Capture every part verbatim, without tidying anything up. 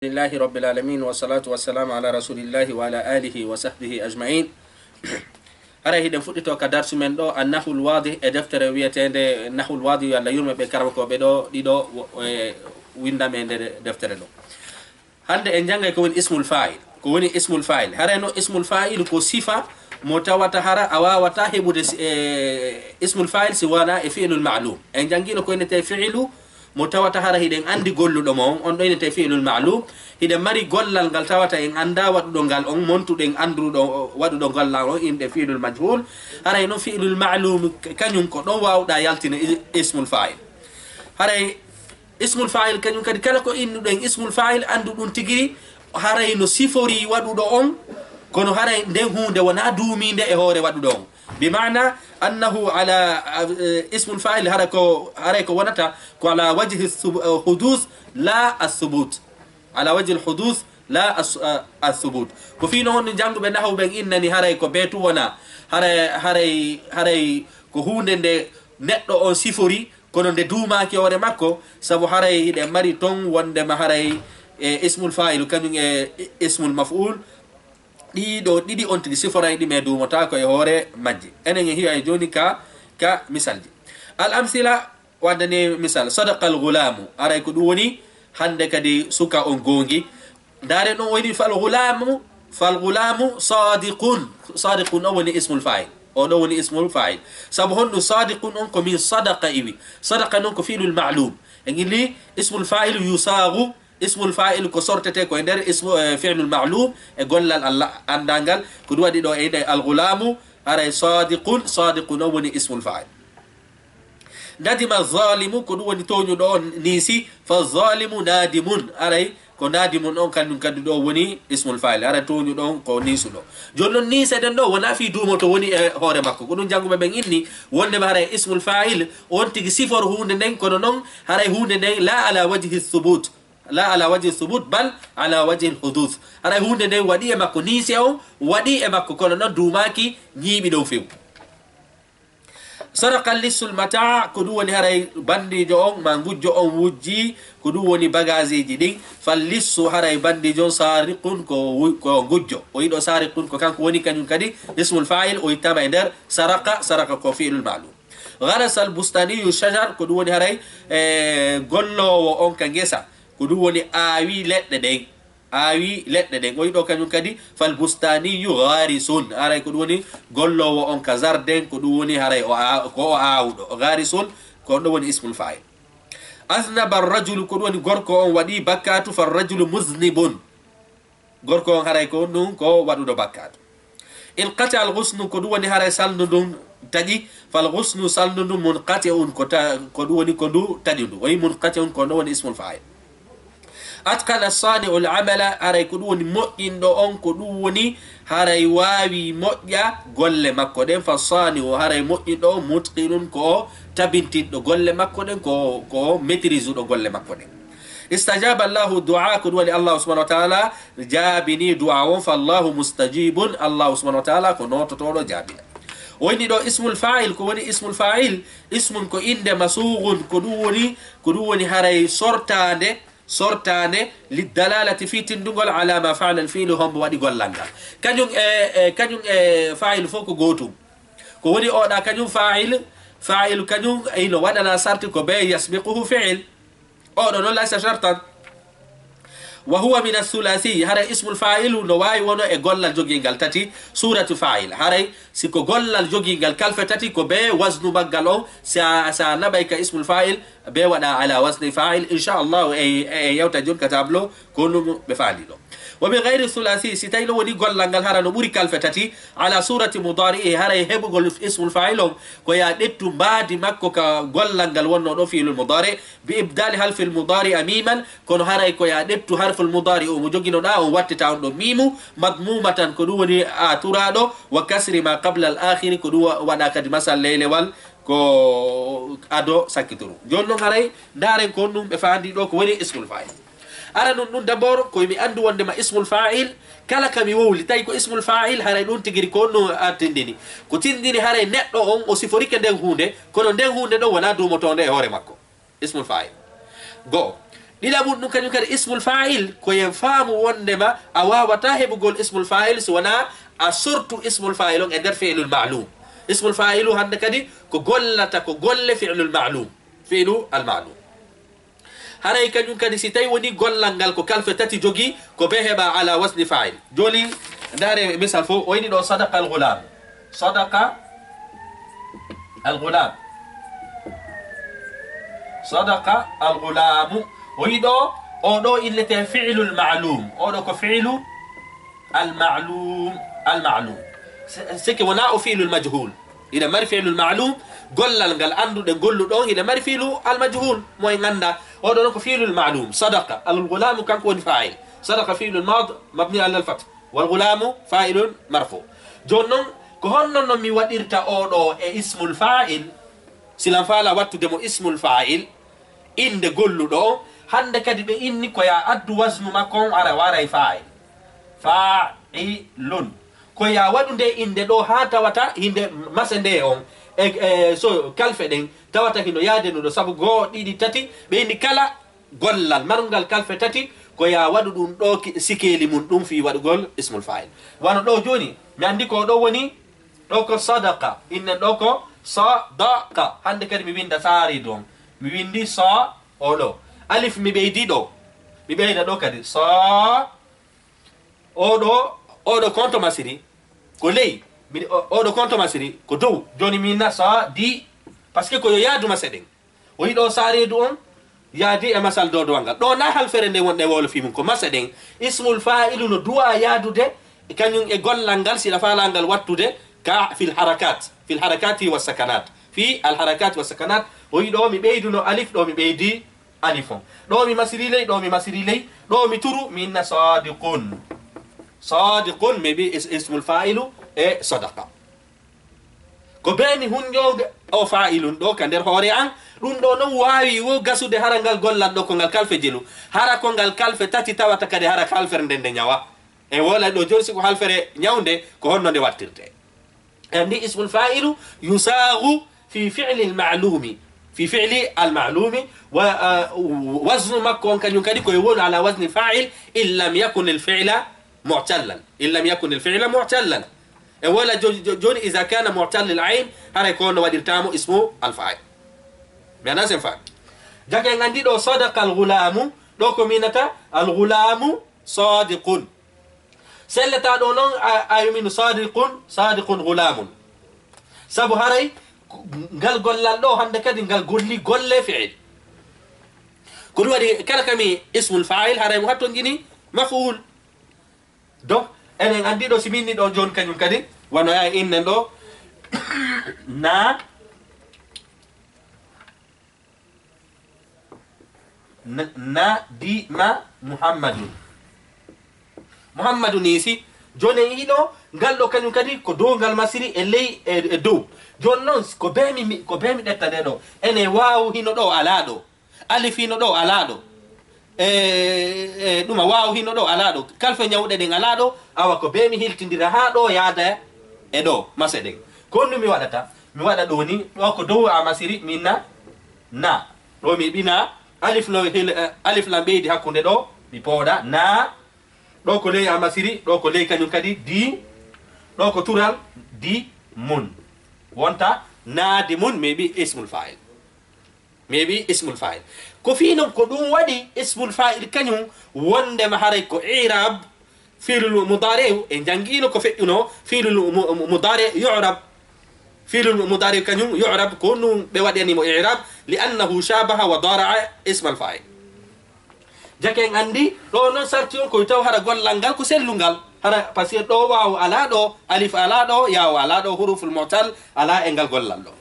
Alhamdulillahi rabbil alamin, wa salatu wa salamu ala rasulillahi wa ala alihi wa sahbihi ajma'in. Haray hiɗen fuɗɗito ka darsu men ɗo, Annahul Wadih, e deftere wiyeteende Nahul Wadih, yo Allah yurme ɓe karamokooɓe ɗo ɗiɗo, wo-, e windam e nder deftere ɗo. Hannde en janngay ko woni ismul fa'il. Ko woni ismul fa'il. Haray no ismul fa'il ko sifa mo tawata hara a waawata heɓude si, e, ismul fa'il si wona e fi'lul ma'lum. En janngino ko woni te fi'lu mo tawata hara hiɗen anndi golluɗo mo on, on ɗo ine te fi'lul ma'lum. Hiɗen mari gollal ngal tawata en annda waɗuɗo ngal on, montuɗen annduɗo waɗuɗo gollal on, inɗe fi'lul majhul. Haray no fi'lul ma'lum, kañum ko ɗon waawɗa yaltina i-, ismul fa'il. Haray ismul fa'il kañum kadi kala ko innuɗen ismul fa'il, anndu ɗum tigi haray no sifori waɗuɗo on, kono haray nden huunde wona duumiinde e hoore waɗuɗo on. Bi maana annahu ala, eh, ismul fa'il hara ko, haray ko wonata ko ala wajhi sub-, eh, huduth la as-subut. Ala wajhi al-huduth la as-, eh, as-subut. Ko fii no honno jannguɓe nahawu ɓen innani haray ko beetu wona. Haray, haray, haray ko huunde nde neɗɗo on sifori, kono nde duumaaki hoore makko, sabu haray hiɗen mari ton wondema haray e ismul fa'il kañum e ismul maf'ul, ɗiɗo ɗiɗi on tigi siforay ɗi, mais duumotaako e hoore majji. Enen en hiya e jooni ka, ka misalji. Al amsila, waddani misal, sadaqa al ghulamu, haray ko ɗum woni hannde kadi suka on goongi. Ndaare ɗon o wi'i, "Fal ghulamu, fal ghulamu sadiqun." Sadiqun o woni ismul fa'il. O ɗo woni ismul fa'il. Sabu honɗum sadiqun on ko min sadaqa iwi. Sadaqa non ko fi'lul ma'lum. E ngilli ismul fa'il yusagu. Ismul fa'il ko sortete ko e nder ismu, eh, fi'lul ma'lum e gollal Allah anndangal. Ko ɗum waɗi ɗo e inde al ghulamu, haray sadiqun, sadiqun o woni ismul fa'il. Nadima zalimu, ko ɗum woni tooñuɗo on niisi, fa zalimu nadimun, aray ko nadimun on kañum kadi ɗo woni ismul fa'il, aray tooñuɗo on ko niisuɗo. Jooni non niiseɗen ɗo wona fii duumoto woni e hoore makko, ko ɗum jannguɓe ɓen inni wondema haray ismul fa'il on tigi siforo huunde nden, kono non haray huunde nden la ala wajhi thubut, la ala wajhi thubut, bal ala wajhi huduth. Haray huunde nden waɗi e makko, niise on waɗi e makko, kono non duumaaki ñiiɓi ɗon few. Saraqa lissul mata, ko ɗum woni haray bandiijo on, ma ngujjo on wujji, ko ɗum woni bagaasiiji ɗin. Fal lissu, haray bandiijo on, sariqun, ko wu-, ko ngujjo. O yiɗo sariqun, ko kanko woni kañum kadi ismul fa'il, o ittama e nder saraqa, saraqa ko fi'lul ma'lum. Gharasa al bustaniyu shajar, ko ɗum woni haray, e, golloowo on ka ngesa, ko ɗum woni aawi leɗɗe ɗen. Aawi leɗɗe ɗen. O yiɗo kañum kadi, fal bustaniyu gharisun. Haray ko ɗum woni golloowo on ka zarden, ko ɗum woni haray o aa-, ko o aawuɗo. Gharisun, ko ɗum woni ismul fa'il. Aznaba rajulu, ko ɗum woni gorko on waɗi bakkatu, fal rajulu muznibun. Gorko on haray ko ɗum ko waɗuɗo bakkatu. Inqata al ghusnu, ko ɗum woni haray salndu ndun taƴi, fal ghusnu, salndu ndun, munqati'un, ko ta-, ko ɗum woni ko ndu taƴi ndu. O yi munqati'un, ko ɗum woni ismul fa'il. Atqana sani'u al amala, haray ko ɗum woni moƴƴinɗo on, ko ɗum woni haray waawi moƴƴa golle makko ɗen. Fa sani'u, haray moƴƴinɗo on, mutqinun, ko o tabintinɗo golle makko ɗen, ko, ko o maîtrise uɗo golle makko ɗen. Istajaba Allahu du'a, ko ɗum woni Allahu subhanahu wa ta'ala jaabini du'a on, fa Allahu mustajibun, Allahu subhanahu wa ta'ala ko noototooɗo jaabina. O inni ɗo ismul fa'il, ko woni ismul fa'il? Ismun ko innde masughun, ko ɗum woni, ko ɗum woni haray sortaande, sortaande, liddalalati fii tindugol ala ma fa'ala al fi'lu, hombo waɗi gollal ngal. Kañum e, e, kañum e fa'il fof ko gootum. Ko woni oɗa kañum fa'il, fa'il kañum ino waɗana sarti ko be yasbiquhu fi'il. Oɗo noon laysa shartan. Wa huwa min athulathi, haray ismul fa'ilu no waawi wono e gollal jogiingal tati, suratu fa'il. Haray si ko gollal jogiingal kalfe tati, ko be waznu maggal on, sa, sa naɓay ka ismul fa'il, be waɗa ala wazni fa'il. Inchallahu, e, e yewta jon ka tableau, ko ɗum ɓe faali ɗo. Wa min ghayri thulathi, si tawi no woni gollal ngal hara no ɓuri kalfe tati, ala surati mudari'i, haray heɓugol ismul fa'il on, ko ya ƴettu mbaadi makko ka gollal ngal wonno ɗo fi'lul mudari, bi ibdali harfil mudari a miman, kono haray ko ya ƴettu harful mudari o mo joginoɗa on wattita on ɗo mimu, madmumatan ko ɗum woni a turaɗo, wa kasri ma qabla al akhiri ko ɗum wa-, waɗa kadi masal leylewal ko ado sakkituru. Joni non haray ndaren ko ɗum ɓe fandi ɗo ko woni ismul fa'il. Ara nun ɗum d'abord ko mi andu wondema ismul fa'il kala ka mi wowli tawi ko ismul fa'il haray ɗum tigiri ko ɗum a tindini. Ko tindini haray neɗɗo on o siforike nden hunde kono nden hunde ɗon wona dumotonde e hoore makko. Ismul fa'il. Go'o. Ɗiɗaɓun ɗum kañum kadi ismul fa'il, ko yen faamu wondema a waawata heɓugol ismul fa'il si wonaa a sortu ismul fa'il on e nder fi'lul ma'lum. Ismul fa'ilu hannde kadi ko gollata ko golle fi'lul ma'lum, fi'lu al ma'lum. Haray kañum kadi si tawi woni gollal ngal ko kalfe tati jogii, ko be heɓa ala wasni fa'il. Jooni ndaare misal fof, o ini ɗo sadaqa al ghulam. Sadaqa al ghulam. Sadaqa al ghulamu. O yi ɗo, o ɗo innete fi'lul ma'lum. O ɗo ko fi'lu al ma'lum, al ma'lum. Se, se ke wona o fi'lul majhul. Ina mari fi'lul ma'lum, gollal ngal annduɗen golluɗo on, ina mari fi'lu al majhul, mo en annda. O ɗo noon ko fi'lul ma'lum. Sadaqa al ghulamu, kanko woni fa'il. Sadaqa fi'lul mad, mabni ala al fath. Wal ghulamu fa'ilun marfu. Jooni noon, ko honno noon mi waɗirta o ɗo e ismul fa'il? Silan faala wattude mo ismul fa'il, innde golluɗo on, hannde kadi ɓe inni ko ya addu wasnu makko on, ara waray fa'il. Fa'ilun. Ko ya waɗu nde innde ɗo haa tawata hinde mase nde on. E, e, so kalfe ɗen tawata hino yaade no ɗo, sabu goo, ɗiɗi, tati, ɓe inni kala gollal marngal kalfe tati, ko ya waɗu ɗum ɗo ki, sikeeli mum ɗum fii waɗugol ismul fa'il. Wano ɗo jooni, mi anndi ko ɗo woni, ɗo ko sadaqa, innen ɗo ko sadaqa. Hannde kadi mi winnda saari ɗon. Mi winndi sa, o ɗo. Alif mi ɓeydi ɗo. Mi ɓeyda ɗo kadi. Sa, o ɗo, o ɗo konto masiri, ko ley. Mi, o, o ɗo konto masiri, ko dow. Jooni mi inna sa, di. Parce que ko yo yaadu mase ɗen. O yiɗo saareedu on yaadi e masal dowdowal ngal. Ɗo na halfere nde wonɗe wolofi mum ko masa ɗen. Ismul fa'ilu no duwa yaadude, kañum e gollal ngal, siɗa faalaa ngal wattude, ka fil harakat. Fil harakati wa sakanat. Fi al harakati wa sakanat. O yiɗo mi ɓeyduno alif, ɗo mi ɓeydi alif on. Ɗo mi masiri ley, ɗo mi masiri ley. Ɗo mi turu, mi inna sadiqun. Sadiqun, mi ɓi is-, ismul fa'ilu e sadaqa. Ko bee mi hunƴoonde o fa'ilun ɗo ka nder hoore an, ɗum ɗo non waawi wo gasude hara ngal gollal ɗo ko ngal kalfe jelu, hara ko ngal kalfe tati tawata kadi hara halfere nde nde ñawa. E wola ɗo jooni si ko halfere ñawnde, ko honno nde wattirte? E anndi ismul fa'ilu yusaghu fi fi'li al-ma'lumi, fi fi'li al-ma'lumi, wa, ah, waznu makko on kañum kadi ko e wonu ala wazni fa'il, in lam yakun al-fi'la mu'tallan. In lam yakun al-fi'la mu'tallan. E wola jo-, jo-, jooni, iza kana mu'tallil ayn, haray ko no waɗirtaamo ismu al-fa'il. Mi ana sen fa. Jake en anndi ɗo sadaqa al-ghulamu, ɗo ko minata al-ghulamu sadiqun. Sellata ɗo non a, a yuminu sadiqun, sadiqun ghulamun. Sabu haray ngal gollal ɗo hannde kadi ngal golli golle fi'il. Ko ɗum waɗi kala kami ismul fa'il haray mo hatton jini maf'ul. Donc, enen anndi ɗo, si min ni ɗo jooni kañum kadi, wano ya innen ɗo, na, na, na, di, ma, Muhammadun. Muhammadun isi, jooni en iɗo, ngal ɗo kañum kadi ko dow ngal masiri e ley, e, e dow. Jooni noon, ko bee mi, mi, ko bee mi ɗetta nde ɗo. Ene waawu hino ɗo alaa ɗo. Alif hino ɗo alaa ɗo. E, e, ɗuma waawu hino ɗo alaa ɗo. Kalfe ñawɗe ɗen alaa ɗo. Awa ko bee mi hiltindira haa ɗo yaada e ɗo, mase ɗen. Ko honɗum mi waɗata? Mi waɗa ɗo ni, ɗo ko dow a masiri, mi inna na. Ɗo mi ɓina, alif no hil-, eh, alif lan ɓeydi hakkunde ɗo, mi pooɗa, na. Ɗo ko ley a masiri, ɗo ko ley kañum kadi, di. Ɗo ko tural, di, mun. Wonta, na, di, mun, mi ɓi ismul fa'il. Mi heɓi ismul fa'il. Ko fii non ko ɗum waɗi ismul fa'il kañum wondema haray ko i'rab fi'lul mudari', en janngiino ko feƴƴuno fi'lul mu-, mu-, mudari' yu'rab. Fi'lul mudari' kañum yu'rab ko ɗum ɓe waɗani mo i'rab li annahu shabaha wa dara'a ismal fa'il. Jake en anndi ɗo non sarti on ko taw hara gollal ngal ko sellungal. Hara parce que ɗo waawu alaa ɗo, alif alaa ɗo, yaawu alaa ɗo, huruful mu'tal alaa e ngal gollal ɗo.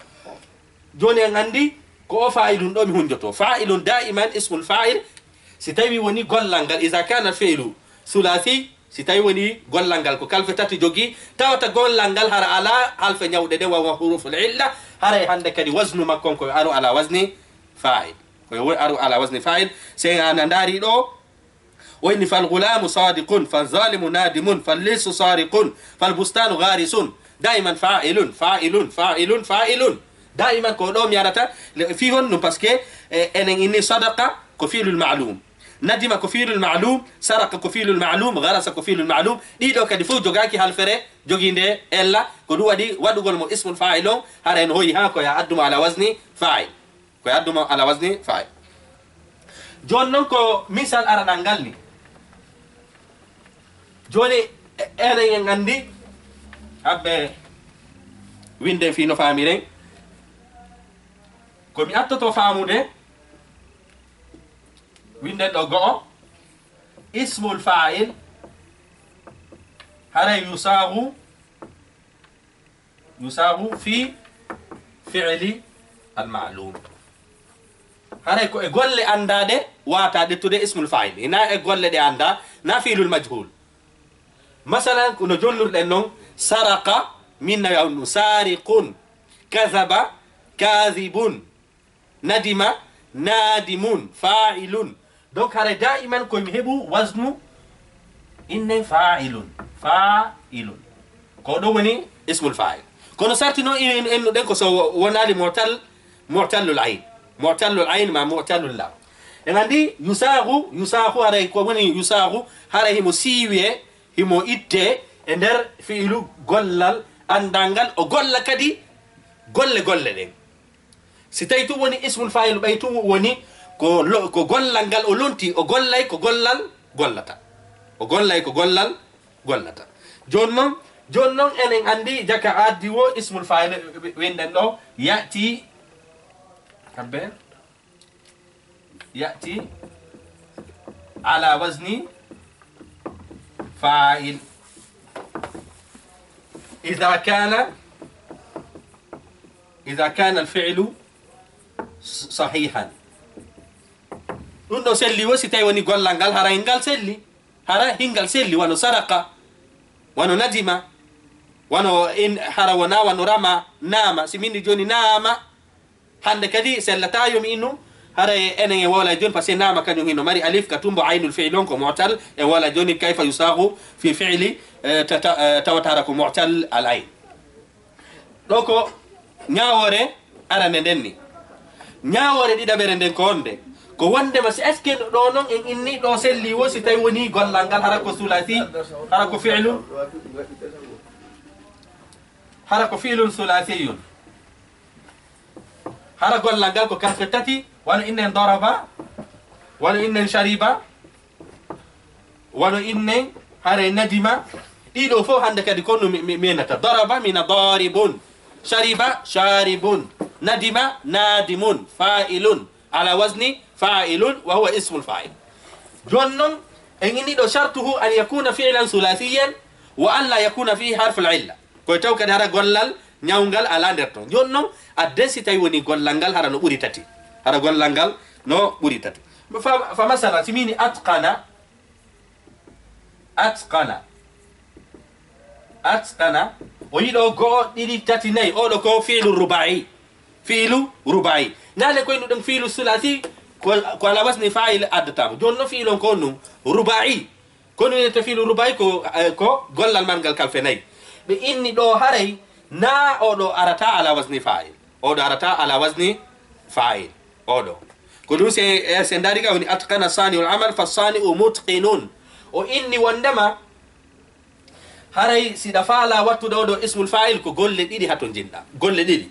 Jooni en anndi ko o fa'ilun ɗo mi hunjoto. Fa'ilun da'iman ismul fa'il, si tawi woni gollal ngal, iza kana fi'lu thulathi, si tawi woni gollal ngal ko kalfe tati jogi, tawata gollal ngal hara alaa halfe ñawɗe ɗe wawa huruful illa, haray hannde kadi waznu makko on ko aru ala wazni fa'il. Ko aru ala wazni fa'il. Sey a ndaari ɗo, o inni, "Fal ghulamu sadiqun, fal zalimu nadimun, fal lisu sariqun, fal bustanu gharisun." Daiman fa'ilun, fa'ilun, fa'ilun, fa'ilun. Daiman ko ɗo mi arata, le, fii honɗum? Parce que, eh, enen inni sadaqa ko fi'lul ma'lum. Nadima ko fiilul ma'lum, saraka ko fiilul ma'lum, garasa ko fiilul ma'lum. Ɗiɗo kadi fof jogaaki halfere jogiinde ella. Ko ɗum waɗi waɗugol mo ismul fa'il on, hara en hoyi haa ko ya addu mo ala wazni fa'il. Ko ya addu mo ala wazni fa'il. Jooni noon ko misal aranal ngal ni. Jooni e-, enen en anndi, habbe winden fii no faamiren. Ko mi attoto faamude, winden ɗo go'o, ismul fa'il, haray yusaghu, yusaghu fi fi'li al ma'lum. Haray ko e golle anndaaɗe wata ƴettude ismul fa'il. Ina e golle ɗe annda, na fi'lul majhul. Masalan, ko no jonnirɗen noon, saraqa, min na wi'a ɗum sariqun, kadhaba, kadhibun, nadima, nadimun, fa'ilun. Donc, haray daiman ko mi heɓu waznu innen fa'ilun, fa'ilun. Ko ɗum woni ismul fa'il. Kono sarti noon en, en, ennuɗen ko so wo-, wonaali mu'tal, mu'tallul ayn. Mu'tallul ayn ma mu'tallul lam. En anndi yusaghu, yusaghu haray ko woni yusaghu, haray himo siiwe, himo itte e nder fi'ilu gollal anndal ngal, o golla kadi golle golle ɗen. Si tawi tun woni ismul fa'il, ɓay tun woni ko lo-, ko gollal ngal o lonti, o gollay ko gollal gollata. O gollay ko gollal gollata. Jooni noon, jooni noon enen anndi jaka addi wo ismul fa'il, winɗen ɗo, ya'ti, habbe, ya'ti ala wazni fa'il. Idha kana, idha kana al-fi'lu s-, sahihan. Ɗum ɗo selli wo si tawi woni gollal ngal, hara hingal selli. Hara hingal selli, wano saraka, wano nadima, wano in, hara wona wano rama, nama. Si min ni jooni nama, hannde kadi sellata yo mi innu, hara e-, enen e woola jooni, parce que nama kañum hino mari alif, ka tumbo aynul fi'il on ko mu'tal, e woola jooni kayfa yusaghu fi fi'li, eh, ta-, ta-, eh, tawata hara ko mu'tal al ayn. Ɗo ko ñaawoore arande nden ni. Ñaawoore ɗiɗaɓere nden ko wonde, ko wondema si est-ce que ɗo noon en inni ɗo selli wo si tawi woni gollal ngal hara ko sulasi, hara ko fi'lun, hara ko fi'lun sulasiyun. Hara gollal ngal ko kalfe tati, wano innen daraba, wano innen shariba, wano innen, haray nadima. Ɗiɗo fof hannde kadi ko no mi, mi, mi nata. Daraba, mina daribun. Shariba, sharibun. Nadima, nadimun. Fa'ilun. Ala wazni fa'ilun, wa huwa ismul fa'il. Jooni noon, en inni ɗo shartuhu an yakuna fi'lan sulasiyan wa an la yakuna fihi harful illa. Ko taw kadi hara gollal ñawngal alaa nder ton. Jooni noon, adden si tawi woni gollal ngal hara no ɓuri tati. Hara gollal ngal no ɓuri tati. Fa, fa masala, si mini atqana, atqana, atqana, o yiɗo go'o, ɗiɗi, tati, nayi, oɗo ko fi'lu ruba'i. Fi'lu ruba'i. Nane ko innuɗen fi'lu sulasi, ko, ko ala wasni fa'il addatamo. Jooni no fi'lu on ko on ɗum ruba'i. Kono wiyete fiilu ruba'i ko, eh, ko gollal marngal kalfe nayi. Ɓe inni ɗo haray na oɗo arata ala wasni fa'il. Oɗo arata ala wasni fa'il. Oɗo. Ko ɗum se, eh, se ndaari ga woni atqana sani'ul amal fa sani'u mutqinun. O inni wondema haray siɗa faala wattude oɗo ismul fa'il ko golle ɗiɗi hato jinɗa. Golle ɗiɗi.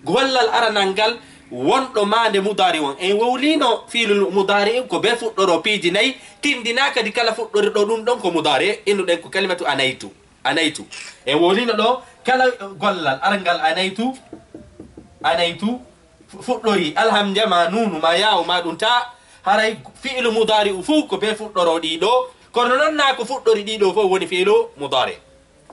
Gollal aranal ngal wonɗo maande mudari on. En wowlino fiilul mudari ko be fuɗɗoro piiji nayi. Tindina kadi kala fuɗɗoriɗo ɗum ɗon ko mudaari, innuɗen ko kalimatu anaytu. Anaytu. E wolino ɗo kala gollal arngal anaytu, anaytu fu-, fuɗɗori alhamja ma nunu ma yawo ma ɗum ta, haray fi'lu mudaari u fuu ko be fuɗɗoro ɗiɗo, kono noon na ko fuɗɗori ɗiɗo fof woni fi'lu mudaari.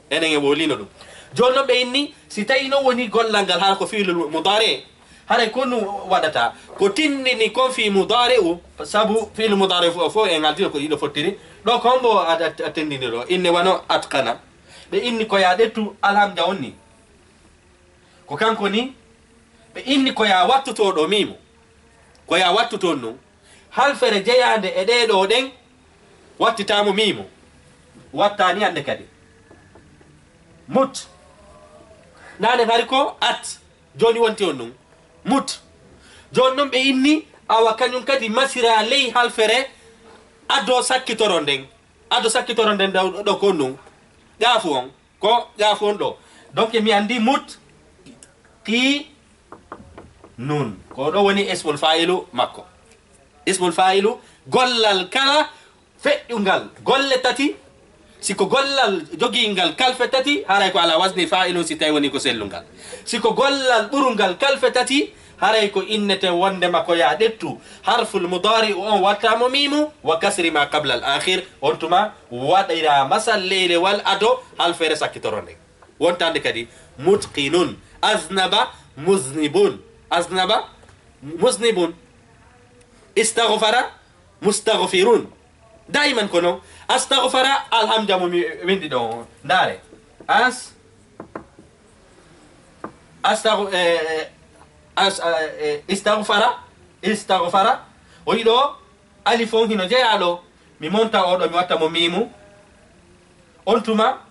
Enen e wolino ɗum. Jooni noon ɓe inni, si tawi noon woni gollal ngal hara ko fi'lu mudaari, haray ko ɗum waɗata, ko tindini kon fii mudaari'u, sabu fi'lu mudaari'u fof, fof en altino ko ɗiɗo fottiri. Ɗo ko hombo a, a, a tindini ɗo? Inne wano atqana. Ɓe inni ko ya ƴettu alhamja on ni. Ko kanko ni. Ɓe inni ko ya wattuto ɗo miimo. Ko ya wattuto non. Halfere jeyaande e ɗee ɗo ɗen wattitaamo miimo. Wattaani hannde kadi. Mut. Naane hari ko at. Jooni wonti on ɗum. Mut. Jooni noon ɓe inni, awa kañum kadi masira ley halfere, ado sakkitoro nden. Ado sakkitoro nden ɗo, ɗo ko nun. Ƴaafu on. Ko ƴaafu on ɗo. Donc, mi anndi mut, qi, nun. Ko ɗo woni ismul fa'ilu makko. Ismul fa'ilu, gollal kala feƴƴungal, golle tati, si ko gollal jogiingal kalfe tati, haray ko ala wasni fa'ilun si tawi woni ko sellungal. Si ko gollal ɓurungal kalfe tati, haray ko innete wondema ko ya ɗettu harful mudari'u on watta mo mimu, wa kasri ma qabla al akhir, on tuma waɗira masal leylewal ado halfere sakkitoro nden. Wontande kadi mutqinun, aznaba muznibun, aznaba muznibun, istaghfara mustaghfirun. Daiman ko non. Astaghfara, alhamja mo mi windi ɗo. Ndaare. As, astagh-, eh, eh, as, eh, eh, istaghfara, istaghfara. O yiɗo alif on hino jeyaa ɗo. Mi monta o ɗo, mi watta mo mimu. On tuma,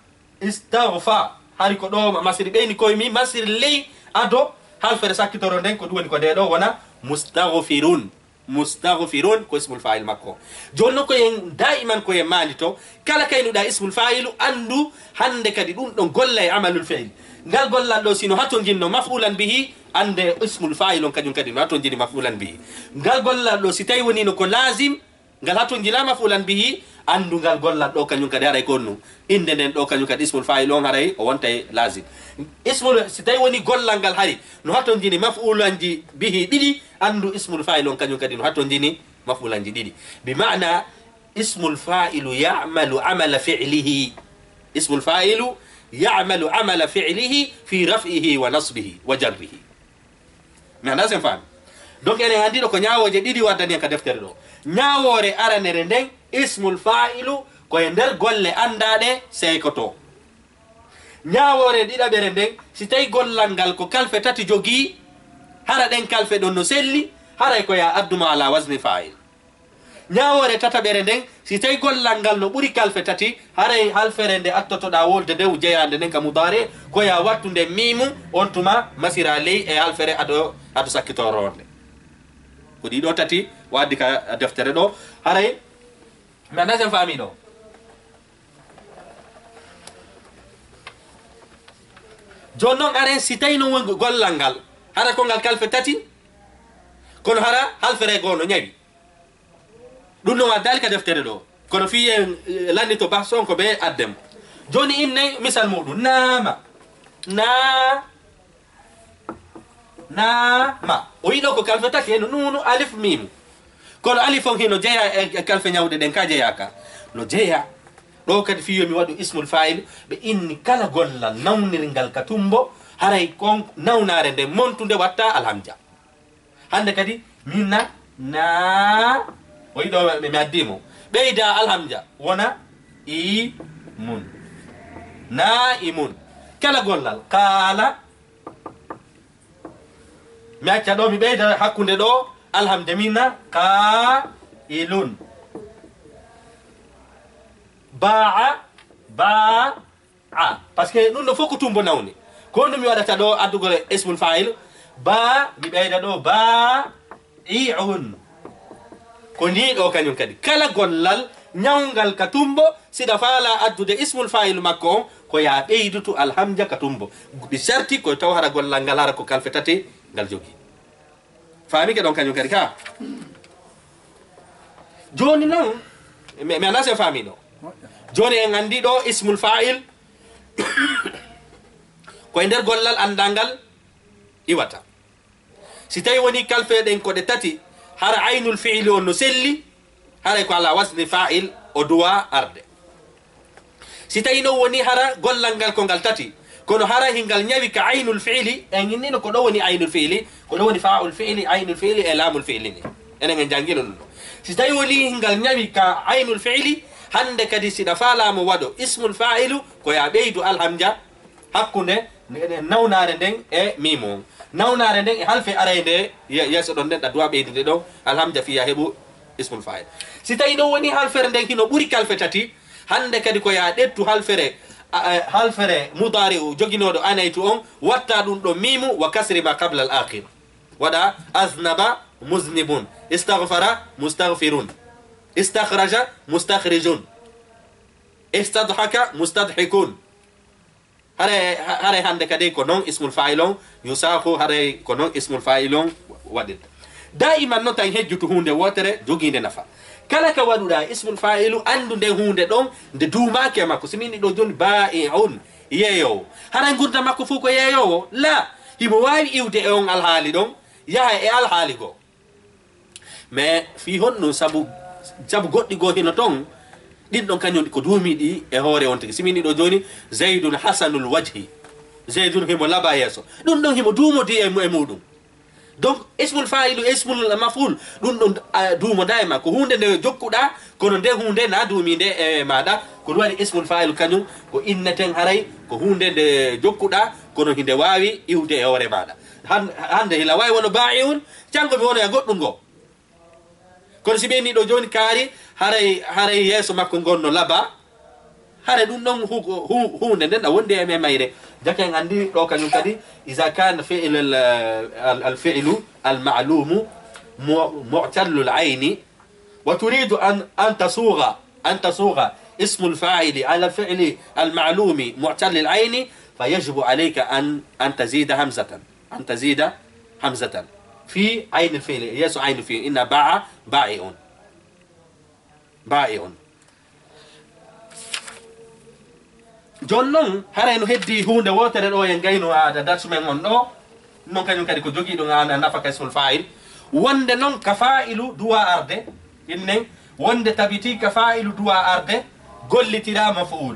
istaghfa. Hari ko ɗo masiri ɓeyni koye mi, masiri ley ado halfere sakkitoro nden, ko ɗum woni ko nde ɗo wona mustaghfirun. Mustaghfirun ko ismul fa'il makko. Jooni non ko yen daiman ko yen maalito, kala kaynuɗa ismul fa'ilu, andu hande kadi ɗum ɗon golla e amalul fi'il. Ngal gollal ɗo sino hatonjinno maf'ulan bihi, ande ismul fa'il on kañum kadi no hatonjini maf'ulan bihi. Ngal gollal ɗo si tawi wonino ko lazim, ngal hatonjina maf'ulan bihi, andu ngal gollal ɗo kañum kadi haray ko honno. Innde nden ɗo kañum kadi ismul fa'il on haray o wontay lazim. Ismul, si tawi woni gollal ngal hari no hatonjini maf'ulanji bihi ɗiɗi, andu ismul fa'il on kañum kadi no hatonjini maf'ulanji ɗiɗi. Bi ma'na ismul fa'ilu ya'malu amala fi'lihi. Ismul fa'ilu ya'malu amala fi'lihi fi raf'ihi wa nasbihi wa jarrihi. Mi anndaa sen faami. Donc, enen anndi ɗo ko ñaawooje ɗiɗi waddani en ka deftere ɗo. Ñaawoore aranere nden, ismul fa'ilu ko e nder golle anndaaɗe seykoto. Ñaawoore ɗiɗaɓere nden, si tawi gollal ngal ko kalfe tati jogii, hara ɗen kalfe ɗon no selli, haray ko ya addu mo ala wazni fa'il. Ñaawoore tataɓere nden, si tawi gollal ngal no ɓuri kalfe tati, haray halfere nde attotoɗaa wolde nden, jeyaande nden ka mudaare, ko ya wattu nde miimu, on tuma masira ley e halfere ado, ado sakkitoro nde. Ko ɗiɗo tati o addi ka deftere ɗo, haray mi anndaa sen faami ɗo. Jooni non aren si tawi non woni gollal ngal, hara ko ngal kalfe tati, kono hara halfere goo no ñawi. Ɗum no waddaali ka deftere ɗo. Kono fii en, eh, lannito bahsu on ko ɓe addem. Jooni innay misal muɗum. Naama. Na-, naama. O yiɗo ko kalfe tati, heno nuunu, alif, miimu. Kono alif on hino jeyaa e, e kalfe ñawɗe ɗen ka jeyaaka. No jeyaa. Ɗo kadi fii yo mi waɗu ismul fa'il, ɓe inni kala gollal nawnirngal ka tumbo, haray kon nawnaare nden montunde watta alhamja. Hande kadi, min na, na, o yiɗo mi, mi addi mo. Ɓeyda alhamja, wona i mun. Na i mun. Kala gollal, kaala. Mi acca ɗo, mi ɓeyda hakkunde ɗo, alhamja, min na, ka i lun. Ba'a, ba, a. Parce que ɗum ɗo fof ko tumbo nawni. Ko honɗum mi waɗata ɗo addugol ismul fa'il? Ba, mi ɓeyda ɗo ba, i, un. Ko ni ɗo kañum kadi. Kala gollal ñawngal ka tumbo, siɗa faala addude ismul fa'il makko on, ko ya ɓeydutu alhamja ka tumbo. Ɗi sarti ko taw hara gollal ngal hara ko kalfe tati ngal jogii. Faamike ɗon kañum kadi ka? Jooni non, mi, mi anndaa si en faami ɗo. Jooni en anndi ɗo ismul fa'il ko e nder gollal anndangal iwata. Si tawi woni kalfe ɗen ko ɗe tati, hara aynul fi'li on no selli, haray ko ala wasni fa'il o duwa arde. Si tawi non woni hara gollal ngal ko ngal tati, kono hara hingal ñawi ka aynul fi'li, en innino ko ɗo woni aynul fi'li, ko ɗo woni fa'ul fi'li, aynul fi'li e laamul fi'li ni. Enen en janngino ɗum ɗo. Si tawi woni hingal ñawi ka aynul fi'li, hande kadi siɗa faala mo waɗo ismul fa'ilu, ko ya ɓeydu alhamja hakkunde nawnaare nden e miimu on. Nawnaare nden e halfe arayde ye-, yeeso ɗon nden, ɗa duwa ɓeydude ɗon alhamja fiya heɓu ismul fa'il. Si tawi ɗon woni halfere nden hino ɓuri kalfe tati, hande kadi ko ya ɗettu halfere, a, a, halfere mudari'u joginooɗo anaytu on, watta ɗum ɗo miimu wa kasri ma qabla al akhir. Waɗa aznaba muznibun, istaghfara mustaghfirun. Istakhraja, mustakhrijun. Istadhaka, mustadhikun. Haray, haray hannde kadi ko noon ismul fa'il on, yusakhu, haray ko noon ismul fa'il on waɗirta. Daiman noon tan hejjutu huunde wootere jogiinde nafa. Kala ka waɗuɗaa ismul fa'ilu, anndu nden huunde ɗon nde duumaaki e makko. Si min ɗo jooni baa'i'un, yeeyoowo. Haray ngurndan makko fof ko yeeyoowo? La, himo waawi iwde e on alhaali ɗon, yaha e alhaali goo. Mais fii honɗun? Sabu, sabu goɗɗi goo hino ton, ɗin ɗon kañun ko duumiiɗi e hoore on tigi. Si min ɗo jooni, Zaydun hasanul wajhi. Zaydun himo laba yeeso. Ɗun ɗon himo duumodi e mu-, e muɗum. Donc, ismul fa'ilu, ismul maf'ul, ɗun ɗon, a, duumodaa e makko. Huunde nde jokkuɗaa, kono nde huunde na duumiinde e maaɗa. Ko ɗun waɗi ismul fa'ilu kañun, ko inneten haray, ko huunde nde jokkuɗaa, kono hinde waawi iwde e hoore maaɗa. Han-, hannde hila waawi wono baa'i'un, janngo mi wonoya goɗɗun goo. Kono si ɓe ni ɗo jooni kaari, haray, haray yeeso makko ngon no laba, haray ɗun ɗon hu-, hu-, huunde nden na wondi e mayre. Jaka en anndi ɗo kañun kadi, iza kana fi'l al, al, al fi'lu al ma'lumu mu-, mu'tallul ayni, wa turidu an, an tasugha, an tasugha ismul fa'ili ala al fi'li al ma'lumi mu'tallil ayni, fa yajibu alayka an, an tazida hamzatan. An tazida hamzatan fi aynil fi'li, yeeso aynil fi'li, inna ba'a ba'i'un. Ba'i'un. Jooni non, haray no heddi huunde wootere ɗo en gayno aada darsu men on ɗo. Non kañun kadi ko jogiiɗo ana nafa ka ismul fa'il. Wonde non ka fa'ilu duwa arde, innen, wonde tabiti ka fa'ilu duwa arde, gollitira maf'ul.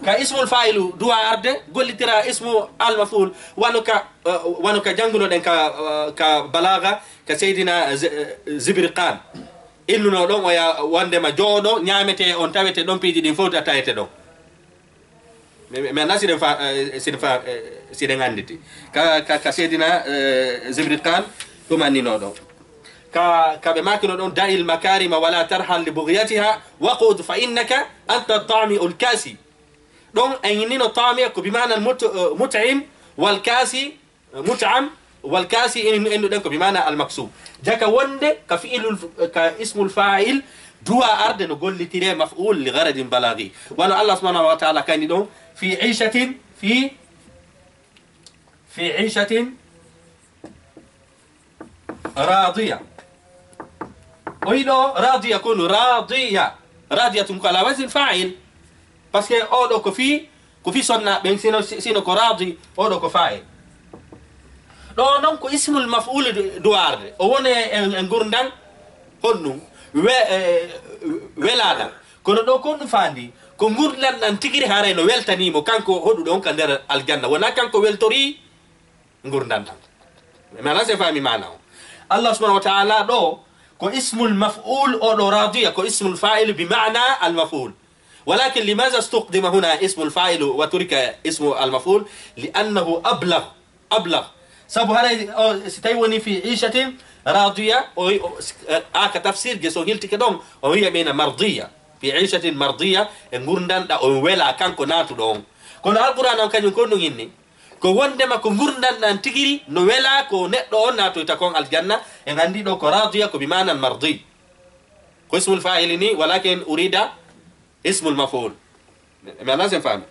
Ka ismul fa'ilu duwa arde, gollitira ismu al maf'ul. Wano ka, eh, wano ka janngunoɗen ka, eh, ka balaga, ka Seydina Z-, eh, Zibriqan. Innuno ɗon o ya wondema jooɗo, ñaamete on tawete ɗon, piiji ɗin fof ta-, tawete ɗon. Mi, mi, mi anndaa si ɗen fa-, eh, si ɗen fa-, eh, si ɗen annditi. Ka, ka, ka Seydina, eh, Zibriqan ɗum annino ɗon. Ka, ka ɓe maakino ɗon, "Da'il makarima wala tarhan li bughyatiha, waqud fa innaka anta tami'ul kasi." Ɗon en innino tami'a ko bi maana mut-, eh, mut'im, wal kasi, mut'am, wal kasi en, en ɗen ko bi maana al maksub. Jaka wonde ka fi'ilul, ka ismul fa'il, duwa arde no gollitire maf'ul li gharadin balaghi. Wano Allah subhanahu wa ta'ala kani ɗon, "Fi ishatin, fi, fi ishatin radiya." O yiɗo radiya kono radiya. Radiya tun ko ala wazn fa'il. Parce que oɗo ko fi, ko fi sonna ɓen, sino, sino ko radi, oɗo ko fa'il. Ɗo non ko ismul maf'ul du-, duwarde. O woni e, e ngurndan honɗum? We-, e, welaɗan. Kono ɗo ko ɗum faandi, ko ngurndan ɗan tigiri haray no weltanimo kanko hoɗuɗo on ka nder aljanna. Wona kanko weltori ngurndan ɗan. Mi ala se fami maana o. Allah subhanahu wa ta'ala ɗo ko ismul maf'ul, o ɗo radiya ko ismul fa'il bi ma'na al maf'ul. Walakin limaza istuqdima huna ismul fa'il wa turika ismu al maf'ul? Li annahu ablagh, ablagh. Sabu haray o, si tawi woni fi ishatin radiya, o, o, a ka tafsir ge so hiltike ɗon, o wiya ɓeyna mardiya. Fi ishatin mardiya, e ngurndan ɗa o wela kanko natuɗo on. Kono Alqur'an on kañum ko ɗum inni. Ko wondema ko ngurndan ɗan tigiri no wela ko neɗɗo on natoyta kon aljanna. En anndi ɗo ko radiya ko bi manan mardi. Ko ismul fa'ili ni, walakin urida ismul maf'ul. Mi ala sen fami.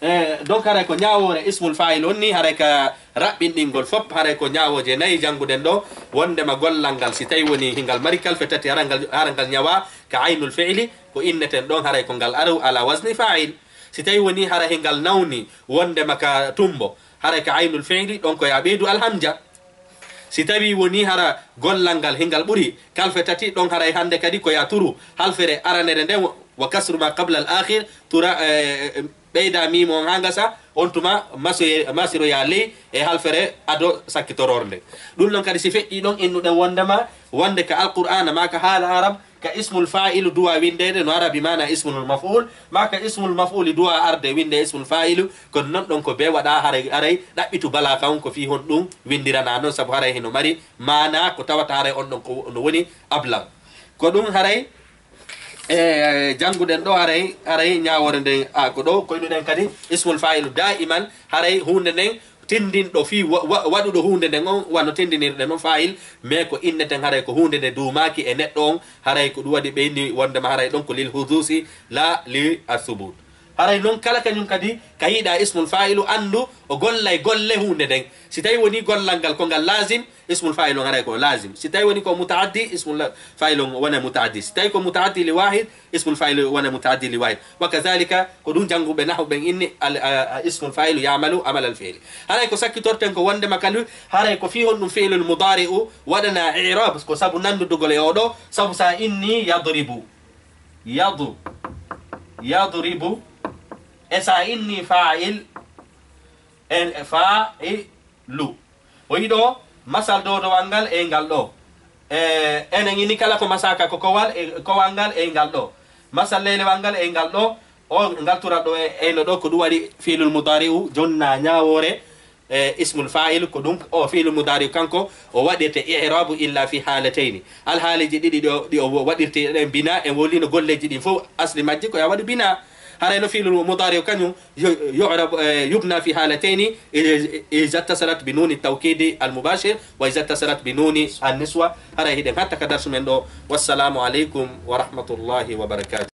Eh, donc haray ko ñaawoore ismul fa'il on ni, haray ka raɓɓinɗingol fop, haray ko ñaawooje nayi jannguɗen ɗo, wondema gollal ngal, si tawi woni hingal mari kalfe tati, hara ngal, hara ngal ñawa ka aynul fi'li, ko inneten ɗon haray ko ngal aru ala wazni fa'il. Si tawi woni hara hingal nawni wondema ka tumbo, haray ka aynul fi'li, ɗon ko ya ɓeydu alhamja. Si tawi woni hara gollal ngal hingal ɓuri kalfe tati, ɗon haray hannde kadi ko ya turu halfere aranere nden, wa kasru ma qabla al akhir, tura, eh, ɓeyda miimo on haa ngasa, on tuma masoye-, masiroya ley e halfere ado sakkitororde. Ɗum ɗon kadi si feƴƴi ɗon innuɗen wondema, wonde ka Alqur'aana maa ka haala Arab, ka ismul fa'ilu duwa windeede no ara bi maana ismul maf'ul, maa ka ismul maf'uli duwa arde winde ismul fa'ilu, kono non ɗon ko be waɗa haray, haray ɗaɓɓitu bala kan ko fii hon ɗum windirana non, sabu haray hino mari maana ko tawata haray on ɗon ko no woni ablag. Ko ɗum haray, e, jannguɗen ɗo haray, haray ñaawoore nden, a, ko ɗo koynuɗen kadi ismul fa'ilu da'iman, haray huunde nden tindinɗo fii wa-, wa-, waɗuɗo huunde nden on, wano tindinirɗen non faa'il, mais ko inneten haray ko huunde nde duumaaki e neɗɗo on, haray ko ɗum waɗi ɓe inni wondema haray ɗon ko lil hudusi, la li asubut. Haray non kala kañum kadi, ka yiɗa ismul faa'ilu, anndu o gollay golle huunde nden. Si tawi woni gollal ngal ko ngal laazim, ismul faa'ilu on haray ko laazim. Si tawi woni ko mutaaddi, ismul la-, faa'ilu on wona mutaaddi. Si tawi ko mutaaddi li waahid, ismul faa'ilu wona mutaaddi li waahid. Wa kazalika, ko ɗum jannguɓe nahwu ɓen inni al, a, a, ismul faa'ilu ya'malu amal al fi'li. Haray ko sakkitorten ko wondema kadi, haray ko fii honɗum fi'lul mudaari'u waɗana i'raab, ko sabu nanndudugol e oo ɗoo, sabu sa inni yadribu. Yadu-, yadribu. E sa inni faa'il, en, faa'ilu. O yiɗo masal dowdowal ngal e ngal ɗoo. E, enen ini kala ko masaka ko kowal e, kowal ngal e ngal ɗoo. Masal leelewal ngal e ngal ɗoo. O ngal tural ɗoo e, eyno ɗoo ko ɗum waɗi fi'lul mudaari'u jonna ñaawoore, e, ismul faa'il ko ɗum. O fi'lul mudaari'u kanko o waɗirte i'raabu illa fi haalatayni. Alhaaliiji ɗiɗi ɗo, ɗi o waɗirte ɗen bina, en wolino golleeji ɗin fof asli majji ko ya waɗu bina. Haray no fi'lul mudaari'u kañum yu-, yu'rabu, e, yubna fi haalatayni, i-, iza ittasalat bi nuuni tawkiidi al mubaashir wa iza ittasalat bi nuuni an niswa. Haray hiɗen hatta ka darsu men ɗoo. Wassalaamu aleykum wa rahmatullahi wa barakaatuh.